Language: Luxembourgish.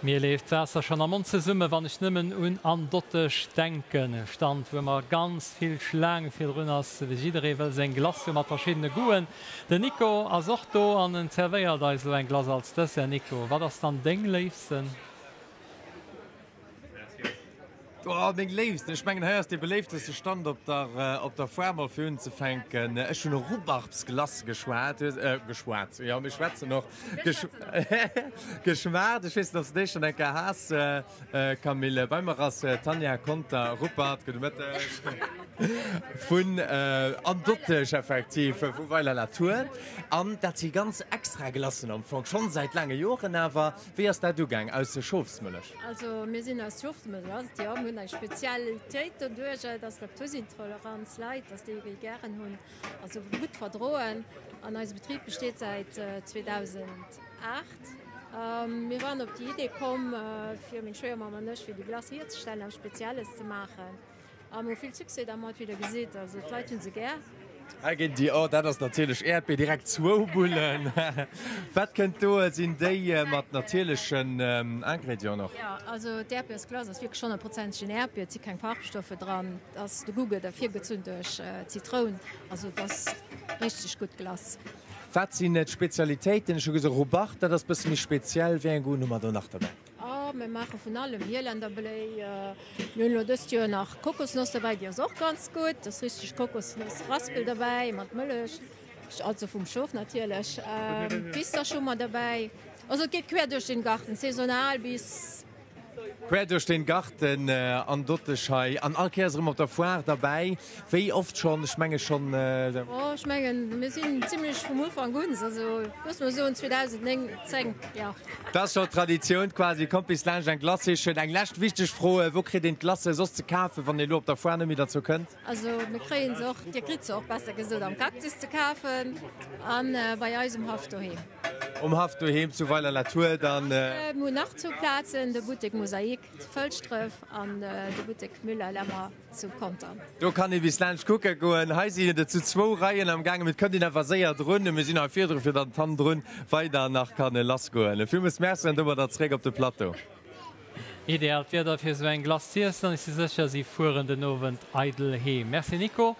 Mir leeft d'Waasser schonn am Mond zesummen, wann ech nëmmen un An Dottesch denken. E Stand, wou ëmmer ganz vill Schlaang virdrun ass, jidderee wëll seng Glace hu mat verschiddene Goûten. Den Nico ass och do an en zerwéiert eis elo eng Glace als Dessert. Nico, wat ass dann deng Léifsten? Oh, meng Léifsten? Ech mengen, hei ass dee beléifteste Stand op der, op der Foire, mol fir unzefänken. Ech hunn Rubbarbsglace geschwat, geschwat, jo, mir schwätzen och, geschmaacht. Ech weess net, ob s de déi schonn eng Kéier has, Camille. Bei mer ass d'Tanja Conter-Ruppert, gudde Mëtteg, vun An Dottesch, effektiv, vu Weiler-la-Tour. An dat si ganz extra Glacen am Fong, schonn säit laange Joren awer. Wéi ass dat ugaang, aus Schofsmëllech? Also mir sinn aus Schofsmëllech, ass et jo. Mir hunn eng Spezialitéit doduerch, dass Laktosintoleranz Leit, dass déi déi gären hunn, also gutt verdroen. An eise Betrib besteet säit 2008. Mir waren op déi Idee komm, fir meng Schwéiermamm an ech, fir déi Glace hierzestellen, eppes Spezielles ze maachen. A mir hu vill Succès dermat, wéi der gesitt. Also d'Leit hu se gär. Hei ginn déi, oh dat ass natierlech Äerdbier, direkt zwou Bullen. Wat kënnt do? Sinn déi mat natierlechen Ingrédienten och? Jo, also d'Äerdbiersglace ass wierklech honnertprozentegen Äerdbier. Et si keng Farbstoffe dran. Et ass, de Goût gëtt ervirgezunn duerch d'Zitroun. Also et ass richteg gutt Glace. Wat sinn d'Spezialitéiten? Ech hu gesot Rubart, dat ass bësse méi speziell. Wéi eng Goûten hu mer do nach derbäi? Oh, mir maache vun allem, Hielenderbléi, mir hunn elo dëst Joer nach Kokosnoss derbäi, déi ass och ganz gutt, do ass richteg Kokosnossraspel derbäi mat Mëllech, also vum Schof natierlech. Pistasch hu mer derbäi, also et geet quer duerch den Garten, saisonal bis. Quer duerch den Garten an Dottesch hei an all Kéiers erëm op der Foire derbäi. Wéi oft schonn? Ech menge schonn. Oh, ech mengen, mir sinn zimlech vum Ufank un, also loosse mer soen 2009, 10, jo. Dat ass scho Traditioun quasi. Kommt bis laanscht eng Glace heeschen. Eng lescht wichteg Fro, Wou kritt een d'Glace soss ze kafen, wann ee lo op der Foire net méi derzou kënnt? Also mir kréien se och, dir kritt se och besser gesot, am Cactus ze kafen an bei eis um Haff doheem. Um Haff doheem zu Weiler-la-Tour dann? Mir hunn nach zwou Plazen, de Buttek Mosaik zu Fëlschdref an de Buttek Müller-Lemmer. Zu Contern. Do kann ee bis laanscht kucke goen. Hei sinn et zu zwou Reien am gaangen, mee et kënnt een awer séier drun. Mir sinn hei virdru fir datt et hannendrun weider nach kann lass goen. Villmools Merci an domadder zréck op de Plateau. Ideaalt Wieder fir esou eng Glace z'iessen an ech si sécher si fueren den Owend eidel heem. Merci Nico.